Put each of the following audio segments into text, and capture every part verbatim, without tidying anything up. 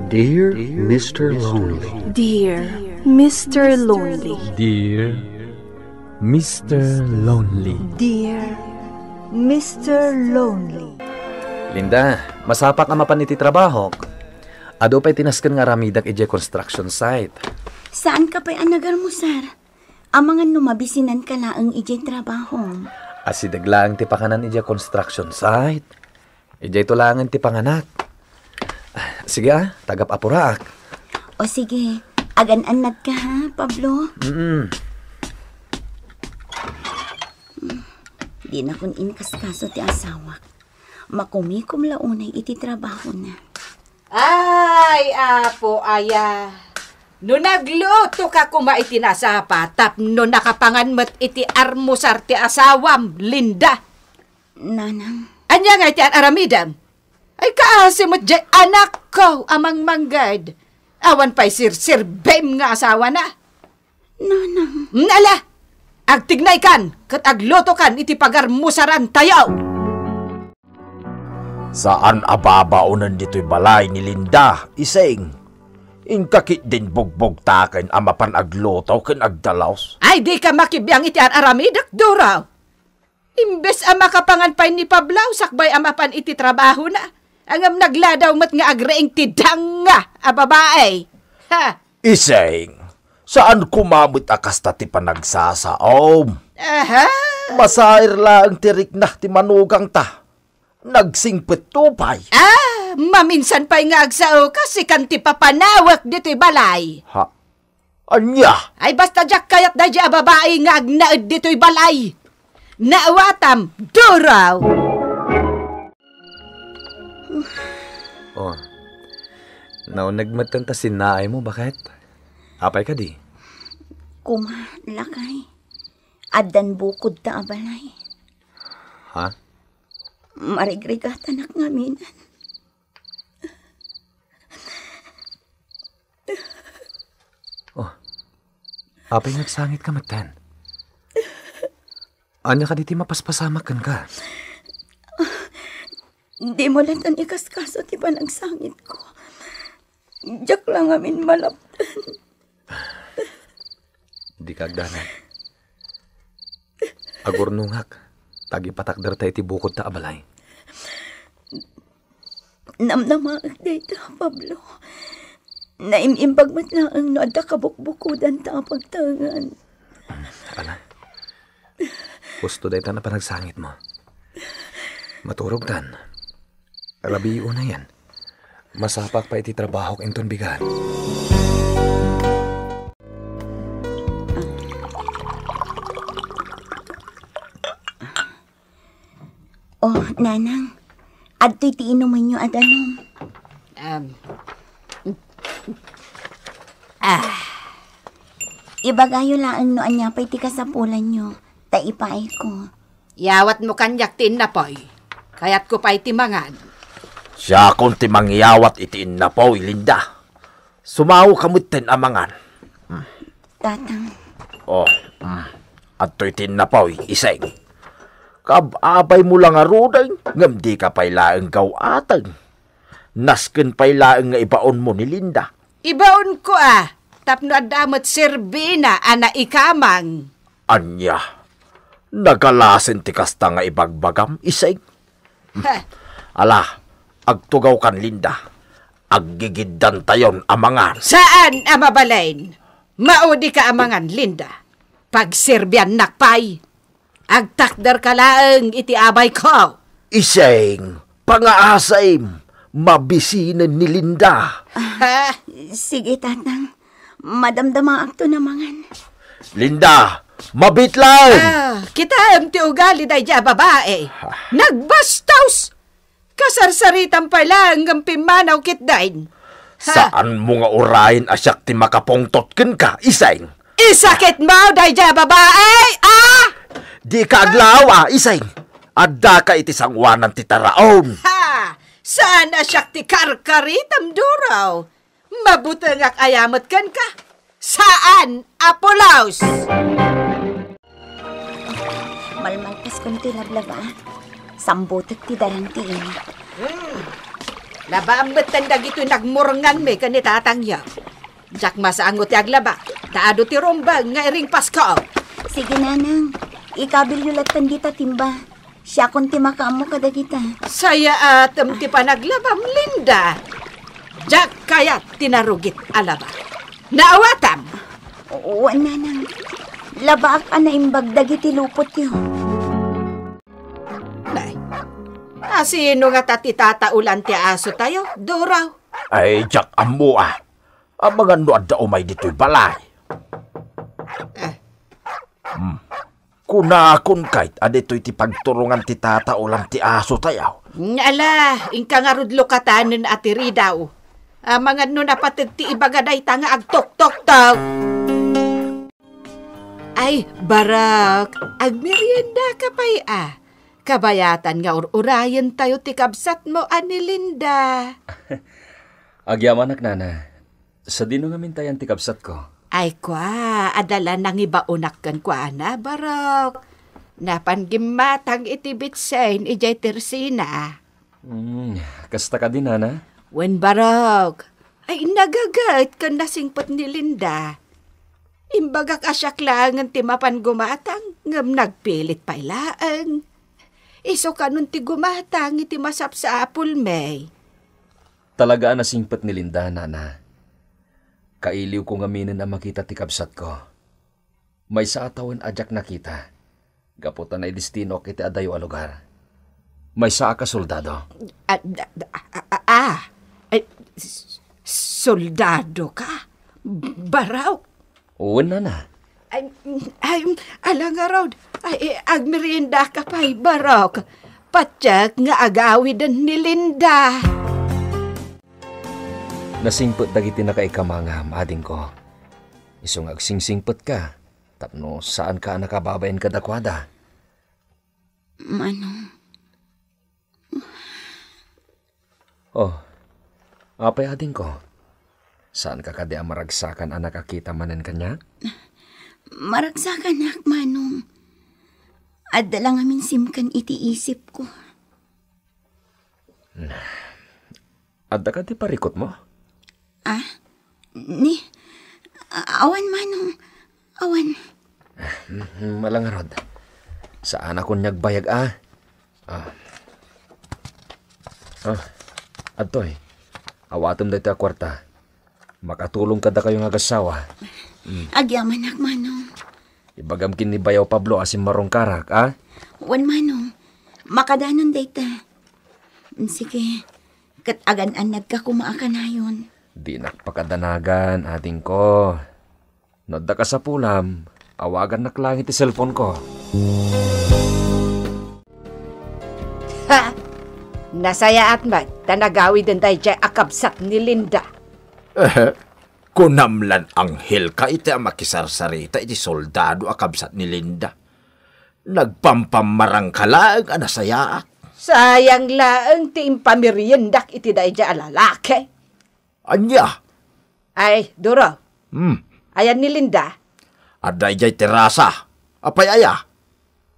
Dear Mister Lonely. Dear Mister Lonely. Dear Mister Lonely. Dear Mister Lonely. Linda, masapak a mapan iti trabahok. Adu pay ti nasken nga aramidak idiay construction site. Saan ka pay a nagarmusar? Amangan no mabisinanka laeng idiay trabahom. Asideg laeng ti panganan idiay construction site. Idiay to laengen ti panganak. Ah, sige ah, tagap-apuraak. O sige, agan-annadka ha, Pablo? Mm. Dinakon inkaskaso ti asawak. Makumikom la unay iti trabahona. Ay, Apo, aya. No naglutoka koma iti nasapa tapno nakapangan met iti armusar ti asawam, Linda. Nanang. Ania nga iti ar-aramidem? Ay, kaasi met jay anakko a mangmangged. Awan pay sirsirbim nga asawana. Nanang. Ala! Agtignaykan ket aglutokan iti pagarmusarantayo. Saan a babaonen ditoy balay ni Linda, Ising. Inka ketdin bugbugtaken a mapan agluto ken agdalus. Ay, dika makibiang iti ar-aramidek, Duro. Imbes a makapangan pay ni Pablo sakbay a mapan iti trabahona, ngem nagladaw met nga agriing ti danga a babai. Ha! Ising, saan koma met a kasta ti panagsasaom. Aha! Masair laeng ti rikna ti manugangta. Nagsingpetto pay. Ah, maminsan pay nga agsao, kas sikan ti papanawek ditoy balay. Ha? Ania? Ay, basta diak kayat daydi a babai nga agnaed ditoy balay. Naawatam, Duro! Oh, nauneg metten ta sinnaaymo, baket? Apay kadi? Koma, lakay. Addan bukod ta a balay. Ha? Marigrigatanak ngamin. Oh. Apay nga agsangitka metten? Ania kadi ti mapaspasamak kenka? Dimo latta ikaskaso ti panagsangitko. Diak la ngamin malaptan. Dika agdanag. Agurnongak, ta agipatakderta iti bukod ta a balay. Namnamaek dayta, Pablo. Naim-imbag met laeng no adda kabukbukodanta a pagtaengan. Ala. Husto dayta a panagsangitmo. Maturogtan. Rabii unayen. Masapak pay iti trabahok inton bigat. Oh, Nanang, adtoy ti inumenyo a danum. Um, ah. Ibagayo laeng no ania pay ti kasapulanyo, ta ipaayko. Iyawatmo kaniak ti innapoy. Kayatko pay ti mangan. Siakon ti mangyawat iti innapoy, Linda. Sumaoka metten a mangan. Hmm. Tatang. Oh, hmm. Adtoy ti innapoy, Iseng. Kab-abaymo la ngaruden, ngem dika pay laeng gaw-aten. Nasken pay laeng nga ibaonmo ni Linda. Ibaonko a, tapno adda met serbina a naikamang. Ania? Nagalasen ti kasta nga ibagbagam, Iseng? Heh. Ala, agtugawkan, Linda. Aggigiddantayon a mangan. Saan a mabalin? Maudika a mangan, Linda. Pagserbiannak pay. Agtakderka laeng iti abayko. Iseng, pangaasim, mabisinen ni Linda. Ah, sige, Tatang. Madamdamaakton a mangan. Linda, mabit laeng! Ah, kitaem ti ugali daydi a babae. Ah. Nagbastos! Kasarsaritam pay laeng ngem pimmanaw ketdin. Ha? Saanmo nga urayen a siak ti makapungtot kenka, Iseng? Isakitmo daydi a babae, ah! Dika aglaaw, ah, Iseng. Addaka iti sangoanan ti taraon. Ha! Saan a siak ti karkaritam, Duro. Mabutengak aya met kenka. Saan a pulos! Malmalpaskon ti lablaba. Sambutek ti darang ti ina. Hmm. Labaam metten dagitoy nagmurnganmi ken ni tatangyo. Diak masango ti aglaba, ta adu ti rumbeng nga iringpasko. Sige, Nanang. Ikabilyo latten dita timba. Siakon ti makaammo kadagita. Sayaatem ti panaglabam, Linda. Diak kayat ti narugit a laba. Naawatam! Wen, Nanang. Labaak a naimbag dagiti lupotyo. Nay, asino ngata ti tataulan ti asotayo, Doro? Ay, diak ammo, a. Amangan no adda umay ditoy balay. Eh. Hmm. Kunakon kayat a ditoy ti pagturongan ti tataulan ti asotayo. Ala, inka ngarud lukatanen a ti ridaw. Amangan no napateg ti ibaga dayta nga agtoktoktok. Ay, Barok, agmeriendaka pay a. Kabayatan nga ur-urayentayo ti kabsatmo a ni Linda. Agyamanak, Nana. Sadino ngamin ti ayan ti kabsatko? Ay, kua, adda la nangibaonak kenkuana, Barok. Napan gimmatang iti bitsen idiay tersina. Hmm, kasta kadi, Nana? Wen, Barok. Ay, nagaget ken nasingpet ni Linda. Imbagak a siak laengen ti mapan gumatang, ngem nagpilit pay laeng. Isu kanon ti gumatang iti masapsapulmi. Talaga a nasingpet ni Linda, Nana. Kailiwko ngaminen a makita ti kabsatko. Maysa a tawen a diak nakita, gapu ta naidestinoak iti adayo a lugar. Maysaak a soldado. Ah, da-, da-, ah, ah, ah. Ay, s-, soldado ka? Barok? Wen, Nana. Ay, ay, ala ngarud. Ay, agmeriendaka pay, Barok. Patiek nga agawiden ni Linda. Nasingpet dagiti nakaikamangam, adingko. Isu nga agsingsingpetka, tapno saanka a nakababain kadakuada. Manong. Oh, apay, adingko? Saanka kadi a maragsakan a nakakita manen kaniak? Maragsakanak, Manong. Adda la ngamin simken iti isipko. Adda kadi parikutmo? Ah? Ni? A-, awan, Manong. Awan. Hmm, ala ngarud. Saanakon nga agbayag, a. Ah. Ah, adtoy. Awatem daytoy a kuarta. Makatulong kadakayo nga agassawa. Hmm. Agyamanak, Manong. Ibagam ken ni Bayaw Pablo a simmarungkarak, a? Wen, Manong. Makadanon dayta. Sige, ket agan-annadka koma a kanayon. Dinak pakadanagan, adingko. No adda kasapulam, awagannak laeng iti cellphone-ko. Ha! Nasayaat met ta nagawiden daydiay a kabsat ni Linda. Eh, kunam lan anghel ka iti a makisarsarita iti soldado a kabsat ni Linda. Nagpampammarangka laeng a nasayaat. Sayang laeng ti impameriendak iti daydiay a lalaki. Ania? Ay, Duro. Hmm. Ayan ni Linda? Adda idiay terasa. Apay aya?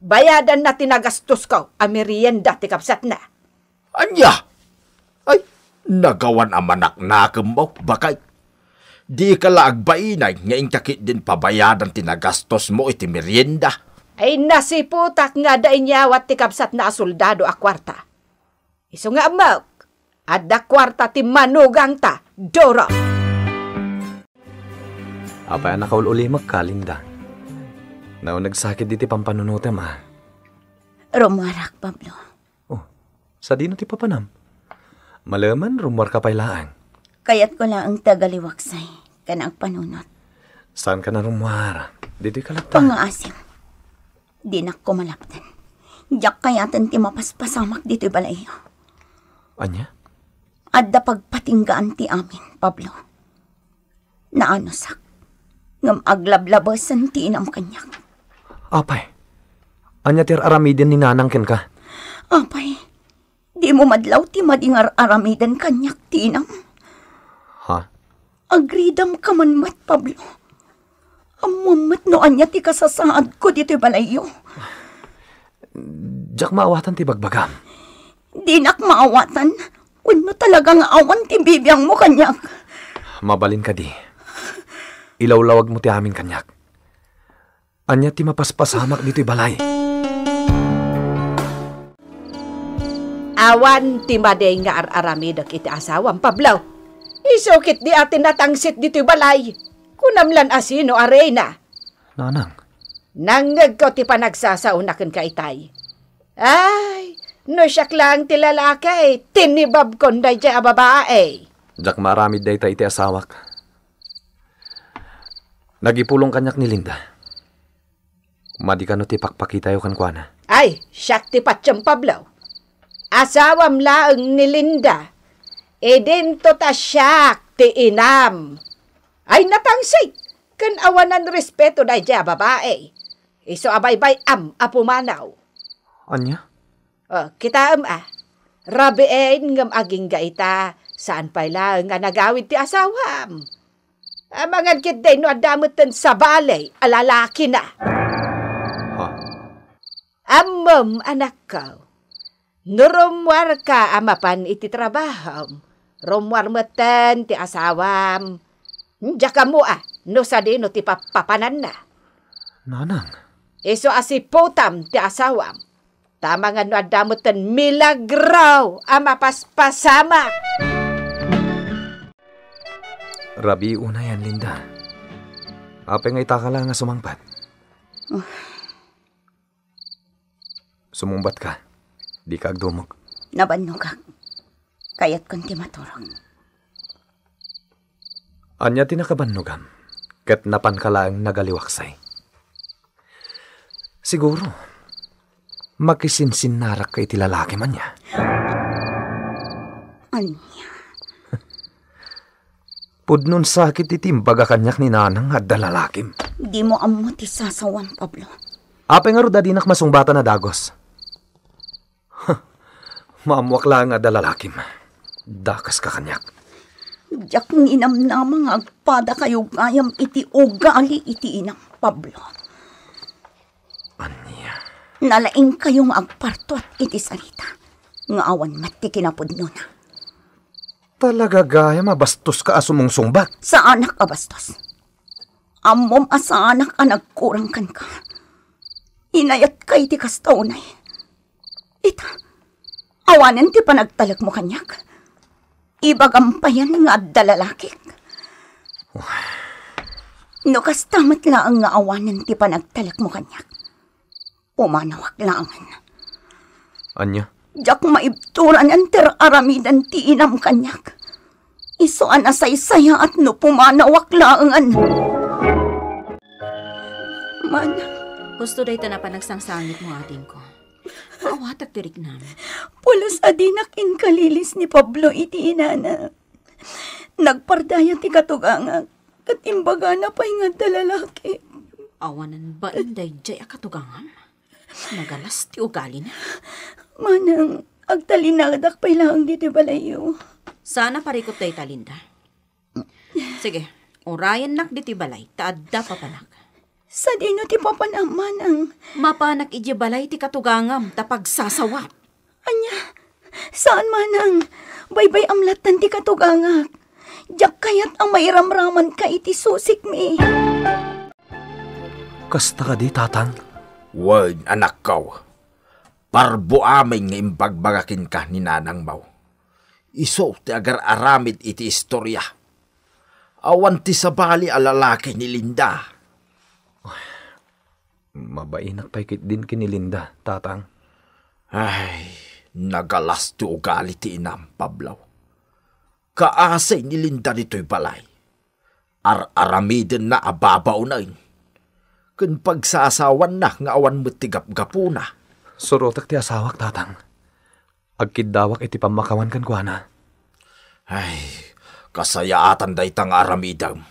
Bayadanna ti nagastosko a merienda ti kabsatna. Ania? Ay, nagawan a manaknakemmo, baket. Dika la agbainay nga inka ketdin pabayadan ti nagastosmo iti merienda. Ay, nasiputak nga adda inyawat ti kabsatna a soldado a kuarta. Isu nga ammok, adda kuarta ti manugangta, Duro. Apay a nakaul-ulimekka, Linda? Nauneg sakit diti pampanunotem, a. Rummuarak, Pablo. Oh, sadino ti papanam? Malemen, rummuarka pay laeng. Kayatko laeng ti agaliwaksay ken agpanunot. Saanka a rummuar. Ditoyka latta. Pangngaasim. Dinak koma lapdan. Diak kayaten ti mapaspasamak ditoy balayyo. Ania? Adda pagpatinggaan ti amin, Pablo. Naanusak. Ngem aglablabesen ti inam kaniak. Apay, ania ti ar-aramiden ni nanang kenka? Apay, dimo madlaw ti madi nga ar-aramiden kaniak ti inam. Ha? Agridamka man met, Pablo. Ammom met no ania ti kasasaadko ditoy balayyo. Diak maawatan ti bagbagam. Dinak maawatan. Wenno talaga nga awan ti bibiangmo kaniak? Mabalin kadi. Ilawlawagmo ti amin kaniak. Ania ti mapaspasamak ditoy balay? Awan ti madi nga ar-aramidek iti asawam, Pablo. Isu ketdi a ti natangsit ditoy balay. Kunam lan a sino a reyna? Nanang. Nangngegko ti panagsasaona kenka itay. Ay, no siak laeng ti lalaki, tinibabkon daydiay a babai. Diak maaramid dayta iti asawak. Nagipulong kaniak ni Linda. Madi kano ti pakpakitayo kenkuana? Ay, siak ti patiem, Pablo. Asawam laeng ni Linda. Idinto ta siak ti inam. Ay, natangsit ken awanan respeto daydiay a babai. Isu a baybay-am a pumanaw. Ania? Oh, kitaem a. Rabiin ngem agingga ita, saan pay laeng a nagawid ti asawam. Amangan ketdi no adda metten sabali a lalakina. Ha? Ammom, anakko. No rummuarka a mapan iti trabahom, rummuar metten ti asawam. Diak ammo a no sadino ti pappapananna. Nanang. Isu a siputam ti asawam. Ta amangan no adda metten milagro a mapaspasamak. Rabii unay, Linda. Apay nga itaka la nga sumangpet? Sumungbatka. Dika agdumog. Nabannogak. Kayatkon ti maturog. Ania ti nakabannogam? Ket napanka laeng nagaliwaksay. Siguro, makisinsinnarakka iti lalakim, ania? Ania? Pudnon sakit iti imbaga kaniak ni Nanang nga adda lalakim. Dimo ammo ti sasawam, Pablo. Apay ngarud a dinak masungbatan a dagus? Huh, maammoak laeng nga adda lalakim. Dakaska kaniak. Diak ninamnama nga agpadakayo gayam iti ugali iti inam, Pablo. Ania? Nalaingkayo nga agpartuat iti sarita, nga awan met ti kinapudnona. Talaga gayam a bastoska a sumungsungbat? Saanak a bastos. Ammom a saanak a nagkurang kenka. Inayatka iti kasta unay. Ita, awanen ti panagtalekmo kaniak. Ibagam payen nga adda lalakik. No kasta met laeng nga awanen ti panagtalekmo kaniak, pumanawak laengen. Ania? Diak maibturan ti ar-aramiden ti inam kaniak. Isu a nasaysayaat no pumanawak laengen. Manang. Husto dayta a panagsangsangitmo, adingko. Maawatak ti riknam. Pulos a dinak inkalilis ni Pablo iti inana. Nagpardaya ti katugangak, ket imbagana pay nga adda lalaki. Awanen bain daydiay a katugangam? Nagalas ti ugalina. Manang, agtalinaedak pay laeng ditoy balayyo. Saan a parikut dayta, Linda. Sige, urayennak ditoy balay, ta adda papanak. Sadino ti papanam, manang? Mapanak idiay balay ti katugangam, ta pagsasawak. Ania? Saan, manang. Baybay-am lattan ti katugangak. Diak kayat a mairamramanka iti susikmi. Kasta kadi, tatang? Wen, anakko. Parbo amin nga imbagbaga kenka ni nanangmo. Isu ti agar-aramid iti istoria. Awan ti sabali a lalaki ni Linda. Mabainak pay ketdin ken ni Linda, tatang. Ay, nagalas ti ugali ti inam, Pablo. Kaasi ni Linda ditoy balay. Ar-aramidenna a babaonen. Ken pagsasawanna nga awan met ti gapgapuna. Surotek ti asawak, tatang. Agkiddawak iti pammakawan kenkuana. Ay, kasayaatan dayta nga aramidem.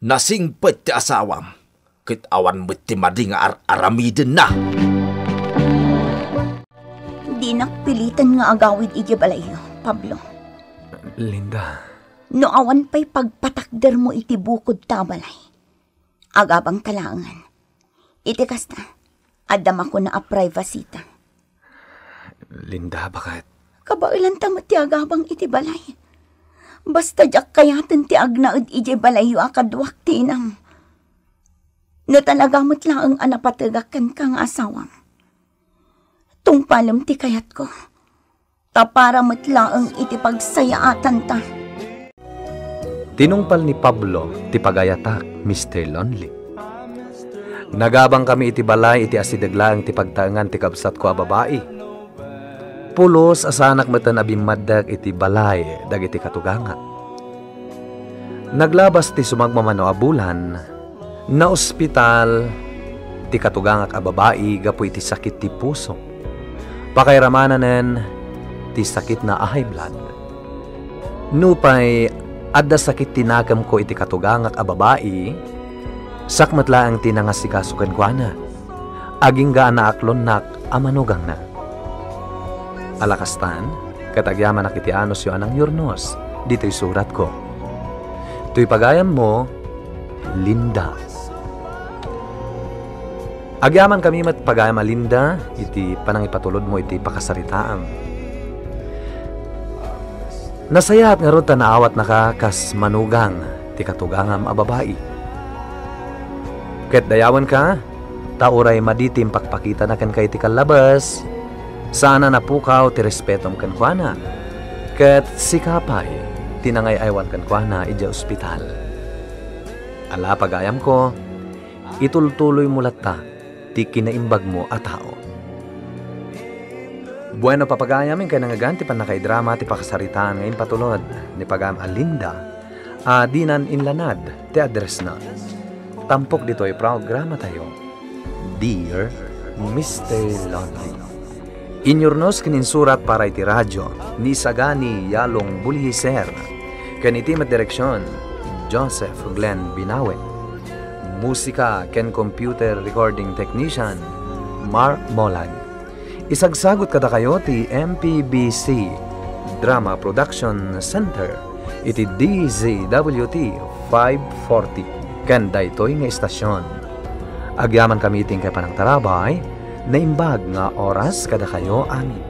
Nasingpet ti asawam, ket awan met ti madi nga ar-aramidenna. Dinak piliten nga agawid idiay balayyo, Pablo. Linda. No awan pay pagpatakdermo iti bukod ta balay, agabangta laengen. Iti kasta, adda makuna a privacy ta. Linda, baket. Kabaelanta met ti agabang iti balay. Basta diak kayaten ti agnaed idiay balayyo a kaduak ti inam. No talaga met laeng a napategak kenka nga asawam, tungpalem ti kayatko. Ta para met laeng iti pagsayaatanta. Tinungpal ni Pablo ti pagayatak, Mister Lonely. Nagabangkami iti balay iti asideg laeng ti pagtaengan ti kabsatko a babai. Pulos a saanak metten a bimmaddek iti balay dagiti katugangak. Naglabas ti sumagmamano a bulan, naospital ti katugangak a babai gapu iti sakit ti puso. Pakairamananen ti sakitna a high blood. Nupay adda sakit ti nakemko iti katugangak a babai, siak met laeng ti nangasikaso kenkuana. Agingga a naaklonnak a manugangna. Alakastan, ket agyamanak iti anusyo a nangyurnos ditoy suratko. Toy pagayammo, Linda. Agyamankami met, pagayam a Linda, iti panangipatulodmo iti pakasaritaam. Nasayaat ngarud ta naawatnaka kas manugang ti katugangam a babai. Ket dayawenka, ta uray madi ti impakpakitana kenka iti kallabes, saan a napukaw ti respetom kenkuana. Ket sika pay ti nangay-aywan kenkuana idiay ospital. Ala, pagayamko, itultuloymo latta ti kinaimbagmo a tao. Bueno, papagayam, inkay nangngegan ti pannakaidrama ti pakasaritaan nga impatulod ni pagayam a Linda a dinan inlanad ti addressna. Tampok ditoy programatayo, Dear Mister Lonely. Inyurnos ken insurat para iti radyo ni Isagani Yalong Bulihiser, ken iti met direksion, Joseph Glenn Binawe. Musika ken computer recording technician, Mark Molag. Isagsagut kadakayo ti M P B C Drama Production Center iti D Z W T five forty ken daytoy nga istasyon. Agyamankami iti inkay panangtarabay, naimbag nga oras kadakayo amin.